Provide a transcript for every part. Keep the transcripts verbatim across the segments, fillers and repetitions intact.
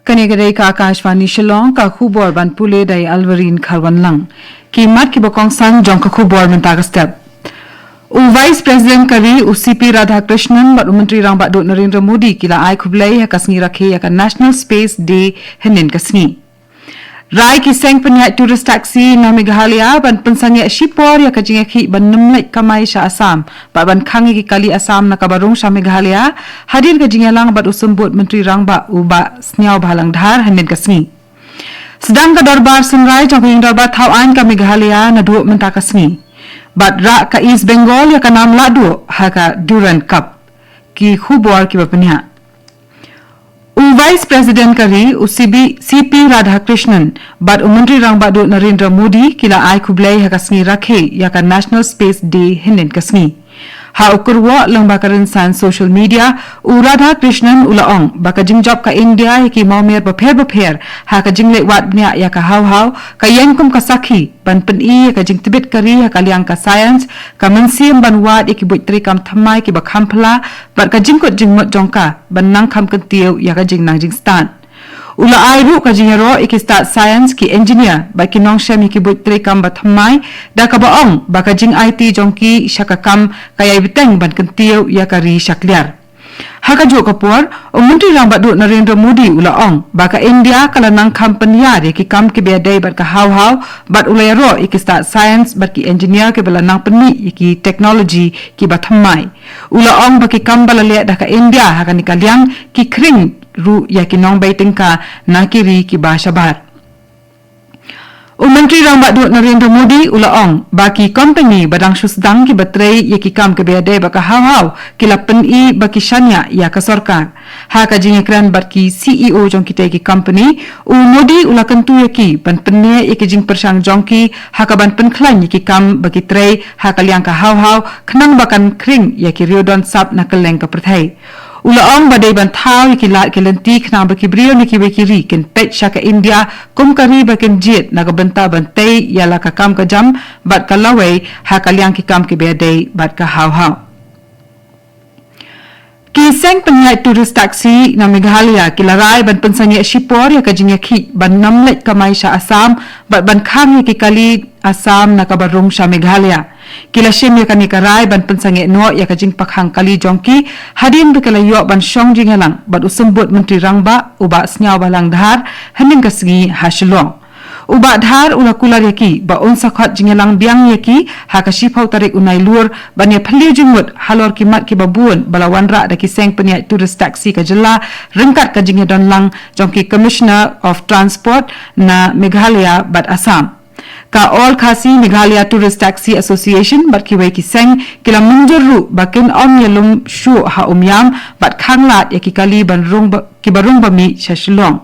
Kane ka dei ka Akashvani Shillong, ka khubor ban pule da i Alvarin Kharwanlang. Ki mat kiba kongsan jong ka khubor mynta ka step. U Vice President ka ri, u C P Radhakrishnan bad u Myntri Rangbah Duh Narendra Modi ki la ai khublei ha ka sngi rakhe ïa ka National Space Day hynnin ka sngi. Rai ki seng pynïaid tourist taxi na Meghalaya ban pynsangeh shipor ïa ka jingïakhih ban nym leit kamai sha Assam bad ban khang ïa ki kali Assam na kaba rung sha Meghalaya, hadien ka jingïalang bad u Symbud Myntri Rangbah u Bah Sniawbhalang Dhar hynnin ka sngi. Sdang ka dorbar synrai jong ka ïing dorbar thaw aiñ ka Meghalaya naduh mynta ka sngi. Bad rah ka East Bengal ïa ka nam lahduh ha ka Durand Cup. Ki khubor kiba pynïaid. U Vice President ka ri, u C B, C P Radhakrishnan bad u Myntri Rangbah Duh Narendra Modi ki la ai khublei ha ka sngi rakhe ïa ka National Space Day hynnin ka sngi. Ha u kyrwoh lyngba ka rynsan social media, u Radhakrishnan u la ong ba ka jingjop ka India ïa ki mawmer bapher bapher ha ka jingleit wad bniah ïa ka haw haw ka ïeng kum ka sakhi ban pyni ïa ka jingtbit ka ri ha ka liang ka science, ka mynsiem ban wad ïa ki buit treikam thymmai kiba kham phylla bad ka jingkut jingmut jong ka ban nang kham kyntiew ïa ka jingnang jingstad. U la ai ruh ka jingïaroh ïa ki stad science, ki engineer bad ki nongshem ïa ki buit treikam ba thymmai, da kaba ong ba ka jingaiti jong ki sha ka kam ka ïai bteng ban kyntiew ïa ka ri sha kliar. Ha kajuh ka por, u Myntri Rangbah Duh Narendra Modi u la ong ba ka India ka la nang kham pynïar ïa ki kam kiba ïadei bad ka haw haw bad u la ïaroh ïa ki stad science bad ki engineer kiba la nang pynmih ïa ki technology kiba thymmai. U la ong ba ki kam ba la leh da ka India ha kane ka liang ki khring ruh ïa ki nongbei tyngka na ki ri kiba shabar. U Myntri Rangbah Duh Narendra Modi u la ong ba ki company ba dang shu sdang kiba trei ïa ki kam kiba ïadei bad ka haw haw ki la pyni ba ki shaniah ïa ka sorkar. Ha ka jingïakren bad ki C E O jong kitei ki company, u Modi u la kyntu ïa ki ban pynneh ïa ki jingpyrshang jong ki ha kaban pynkhlaiñ ïa ki kam ba ki trei ha ka liang ka haw haw khnang ba kan khring ïa ki riewdon sap na kylleng ka pyrthei. U la ong ba dei ban thaw ïa ki lad ki lynti khnang ba ki briew na kiwei ki ri kin peit sha ka India kum ka ri ba kin jied na ka bynta ban tei ïa la ka kam ka jam bad ka lawei ha ka liang ki kam kiba ïadei bad ka haw haw. Ki seng pynïaid tourist taxi na Meghalaya ki la rai ban pynsangeh shipor ïa ka jingïakhih ban nym leit kamai sha Assam bad ban khang ïa ki kali Assam na kaba rung sha Meghalaya. Ki la shim ïa kane ka rai ban pynsangeh noh ïa ka jingpakhang kali jong ki hadien ba ki la ïoh ban shong jingïalang bad u Symbud Myntri Rangbah u Bah Sniawbhalang Dhar hynnin ka sngi ha Shillong. U Bah Dhar u la kular ïa ki ba un sa khot jingïalang biang ïa ki ha ka shiphew tarik u Nailur ban ïa phylliew jingmut halor ki mat kiba bun ba la wanrah da ki seng pynïaid tourist taxi ka jylla ryngkat ka jingïadon lang jong ki Commissioner of Transport na Meghalaya bad Assam. Ka All Khasi Meghalaya Tourist Taxi Association bad kiwei ki seng ki la mynjur ruh ba kin ym ïalum shuh ha Umiam bad khang lad ïa ki kali ban rung ba, kiba rung ba mih sha Shillong.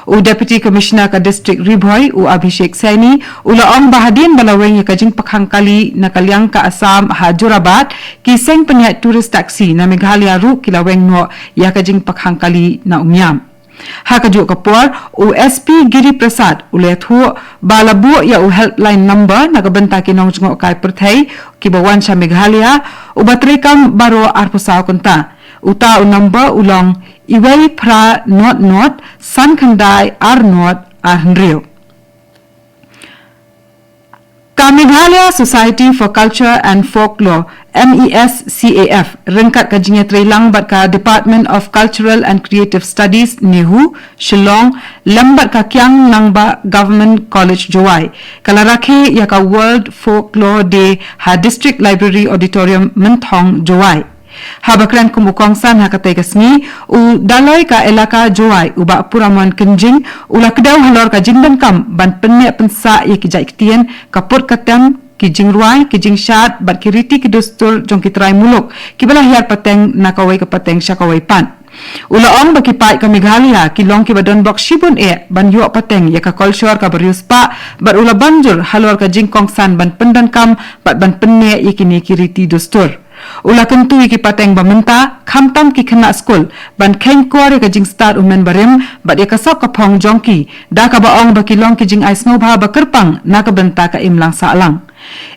U Deputy Commissioner ka District Ri Bhoi, u Abhishek Saini, u la ong ba hadien ba la weng ïa ka jingpakhang kali na ka liang ka Assam ha Jorabat, ki seng pynïaid tourist taxi na Meghalaya ruh ki la weng noh ïa ka jingpakhang kali na Umiam. Ha kajuh ka por, u S P Giri Prasad u la ïathuh ba la buh ïa u helpline number na ka bynta ki nongjngohkai pyrthei kiba wan sha Meghalaya, uba treikam baroh arphew saw kynta. Uta u number u long iwei phra not not san khyndai ar not ar hynriew. Ka Meghalaya Society for Culture and Folklore, M E S C A F, ryngkat ka jingïatreilang bad ka Department of Cultural and Creative Studies, NEHU, Shillong, lem bad ka Kiang Nangbah Government College, Jowai, ka la rakhe ïa ka World Folklore Day ha District Library Auditorium, Mynthong, Jowai. Haba kren kum u kongsan ha katei ka sngi, u Daloi ka Elaka Jowai, u Bah Puramon Kynjing, u la kdew halor ka jingdonkam ban pynneh pynsah ïa ki jait ktien, ka put ka tem, ki jingrwai, ki jingshad bad ki riti ki dustur jong ki trai muluk kiba la hiar pateng na kawei ka pateng sha kawei pat. U la ong ba ki paid ka Meghalaya ki long kiba donbok shibun eh ban ïoh pateng ïa ka kolshor kaba riewspah, bad u la ban jur halor ka jingkongsan ban pyndonkam bad ban pynneh ïa kine ki riti dustur. U la kyntu ïa ki pateng ba mynta, khamtam ki khynnah skul, ban kheiñkor ïa ka jingstad u men barim bad ïa ka sap ka phong jong ki, da kaba ong ba ki long ki jingai sngewbha ba kyrpang na ka bynta ka imlang sahlang.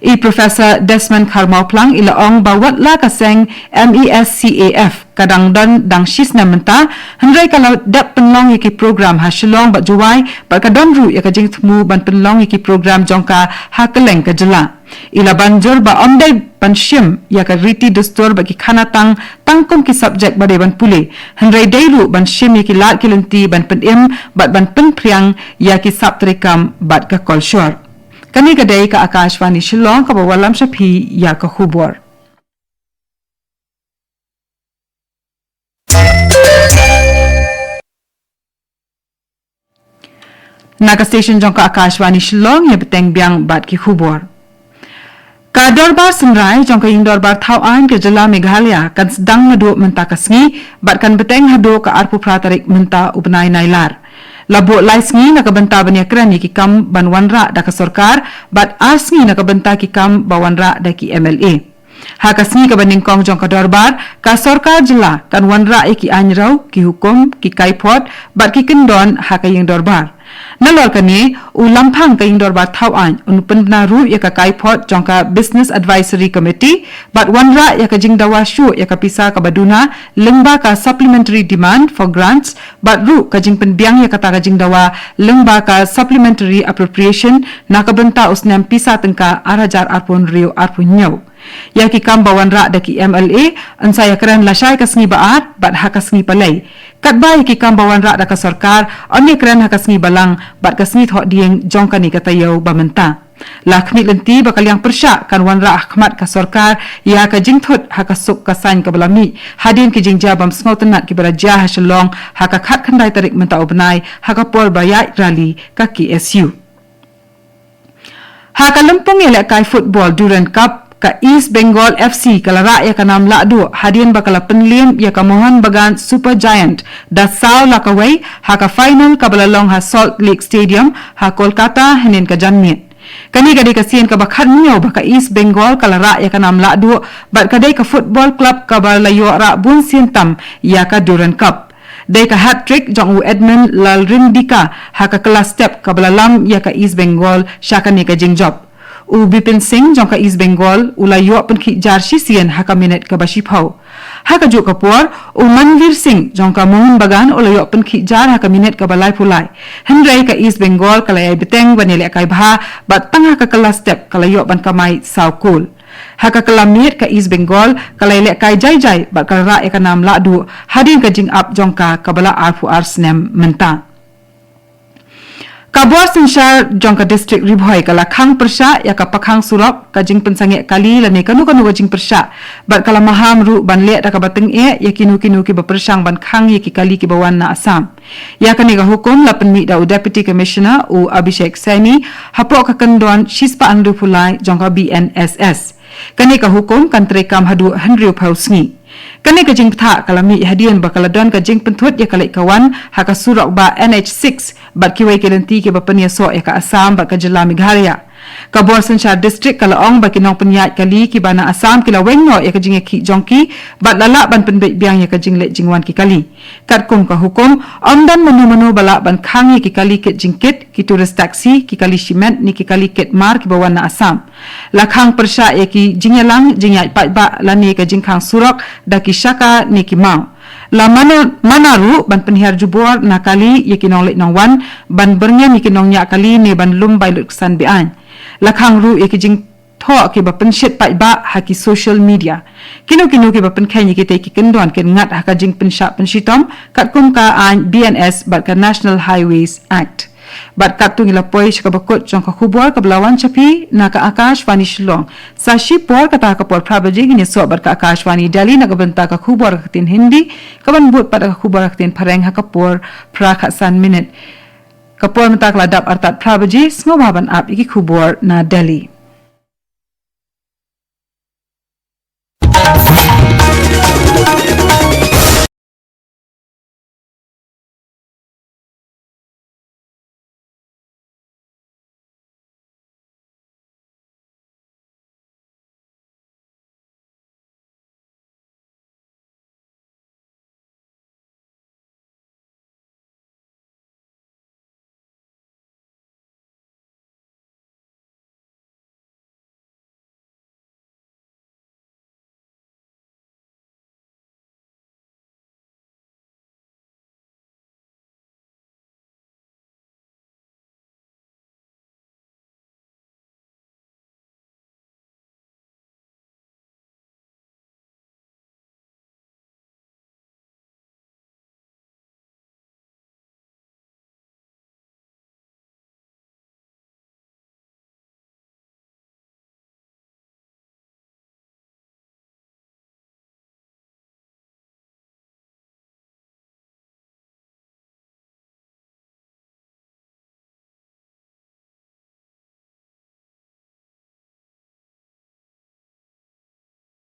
I Professor Desmond Kharmawphlang i la ong ba wat la ka seng MESCAF ka dang don dang shisnem mynta, hynrei ka la dep pynlong ïa ki program ha Shillong bad Jowai, bad ka don ruh ïa ka jingthmu ban pynlong ïa ki program jong ka ha kylleng ka jylla. I la ban jur ba ym dei ban shim ïa ka riti dustur bad ki khana tang tang kum ki subject ba dei ban pule, hynrei dei ruh ban shim ïa ki lad ki lynti ban pynim bad ban pynphriang ïa ki sap treikam bad ka kolshor. Kane ka dei ka Akashvani Shillong kaba wallam sha phi ïa ka khubor. Na ka station jong ka Akashvani Shillong, ïa bteng biang bad ki khubor. Ka Dorbar Synrai jong ka Ïing Dorbar Thaw Aiñ ka jylla Meghalaya kan sdang naduh mynta ka sngi bad kan bteng haduh ka arphew phra tarik mynta u bnai Nailar. La buh lai sngi na ka bynta ban ïakren ïa ki kam ban wanrah da ka sorkar bad ar sngi na ka bynta ki kam ba wanrah da ki MLA. Ha ka sngi kaba nyngkong jong ka dorbar, ka sorkar jylla kan wanrah ïa ki aiñ rew, ki hukum, ki kaiphod bad ki kyndon ha ka ïing dorbar. Nalor kane, u Lamphang ka Ïing Dorbar Thaw Aiñ un pynbna ruh ïa ka kaiphod jong ka Business Advisory Committee bad wanrah ïa ka jingdawa shuh ïa ka pisa kaba duna lyngba ka Supplementary Demand for Grants bad ruh ka jingpynbiang ïa kata ka jingdawa lyngba ka Supplementary Appropriation na ka bynta u snem pisa tyngka ar hajar arphew hynriew arphew hynñiew. Ïa ki kam ba wanrah da ki MLA yn sa ïakren lashai ka sngi ba ar bad ha ka sngi palei. Katba ïa ki kam ba wanrah da ka sorkar yn ïakren ha ka sngi balang bad ka sngi thohdieng jong kane ka taïew ba mynta. La khmih lynti ba ka liang pyrshah kan wanrah ha khmat ka sorkar ïa ka jingthut ha ka suk ka saiñ kaba la mih hadien ki jingjia bym sngewtynnat kiba la jia ha Shillong ha ka khatkhyndai tarik mynta u bnai ha ka por ba ïaid rally ka KSU. Ha ka lympung ïalehkai football Durand Cup, ka East Bengal FC ka la rah ïa ka nam lahduh hadien ba ka la pynliem ïa ka Mohun Bagan Super Giant da saw la kawei ha ka final kaba la long ha Salt Lake Stadium ha Kolkata hynnin ka janmiet. Kane ka dei ka sien kaba khathynñiew ba ka East Bengal ka la rah ïa ka nam lahduh bad ka dei ka football club kaba la ïoh rah bun sien tam ïa ka Durand Cup. Dei ka hat-trick jong u Edmund Lalrindika ha ka kylla step kaba la lam ïa ka East Bengal sha kane ka jingjop. U Bipin Singh jong ka East Bengal u la ïoh pynkhih jar shisien ha ka minit kaba shiphew. Ha kajuh ka por, u Manvir Singh jong ka Mohun Bagan u la ïoh pynkhih jar ha ka minit kaba laiphew lai. Hynrei ka East Bengal ka la ïai bteng ban ïalehkai bha bad tang ha ka kylla step ka la ïoh ban kamai saw kol. Ha ka kylla miet ka East Bengal ka la ïalehkai jai jai bad ka la rah ïa ka nam lahduh hadien ka jingap jong ka kaba la arphew ar snem mynta. Ka bor synshar jong ka district Ri Bhoi ka la khang pyrshah ïa ka pakhang surok, ka jingpynsangeh kali lane kano kano ka jingpyrshah bad ka la maham ruh ban leh da kaba tyngeh ïa kino kino kiba pyrshang ban khang ïa ki kali kiba wan na Assam. Ïa kane ka hukum la pynmih da u Deputy Commissioner u Abhishek Saini hapoh ka kyndon shispah hynriewphew lai jong ka BNSS. Kane ka hukum kan treikam haduh hynriewphew sngi. Kane ka jingbthah ka la mih hadien ba ka la don ka jingpynthut ïa ka leit ka wan ha ka surok bah NH six bad kiwei ki lynti kiba pynïasoh ïa ka Assam bad ka jylla Meghalaya. Ka bor synshar district ka la ong ba ki nongpynïaid kali kiba na Assam ki la weng noh ïa ka jingïakhih jong ki bad la lah ban pynbeit biang ïa ka jingleit jingwan ki kali. Katkum ka hukum, ym don mano mano ba lah ban khang ïa ki kali kit jingkit, ki tourist taxi, ki kali shimet ne ki kali kit mar kiba wan na Assam. La khang pyrshah ïa ki jingïalang jingïaid paidbah lane ka jingkhang surok da ki shaka ne ki maw. La mana, mana ruh ban pynhiar jubor na kali ïa ki nongleit nongwan, ban byrngem ïa ki nongñiah kali ne ban lum bai lutksan be-aiñ. La khang ruh ïa ki jingthoh kiba pynshit paidbah ha ki social media. Kino kino kiba pynkheiñ ïa kitei ki kyndon kin ngat ha ka jingpynshah pynshitom katkum ka aiñ BNS bad ka National Highways Act. Bad katto ngi la poi sha kaba kut jong ka khubor kaba la wan sha phi na ka Akashvani Shillong. Sa shipor kata ha ka por phra baje ngin ïasoh bad ka Akashvani Delhi na ka bynta ka khubor ka ktien Hindi, kaban bud pat ka khubor ka ktien Phareng ha ka por phra khatsan minit. Ka por mynta ka la dap artat phra baje, sngewbha ban ap ïa ki khubor na Delhi.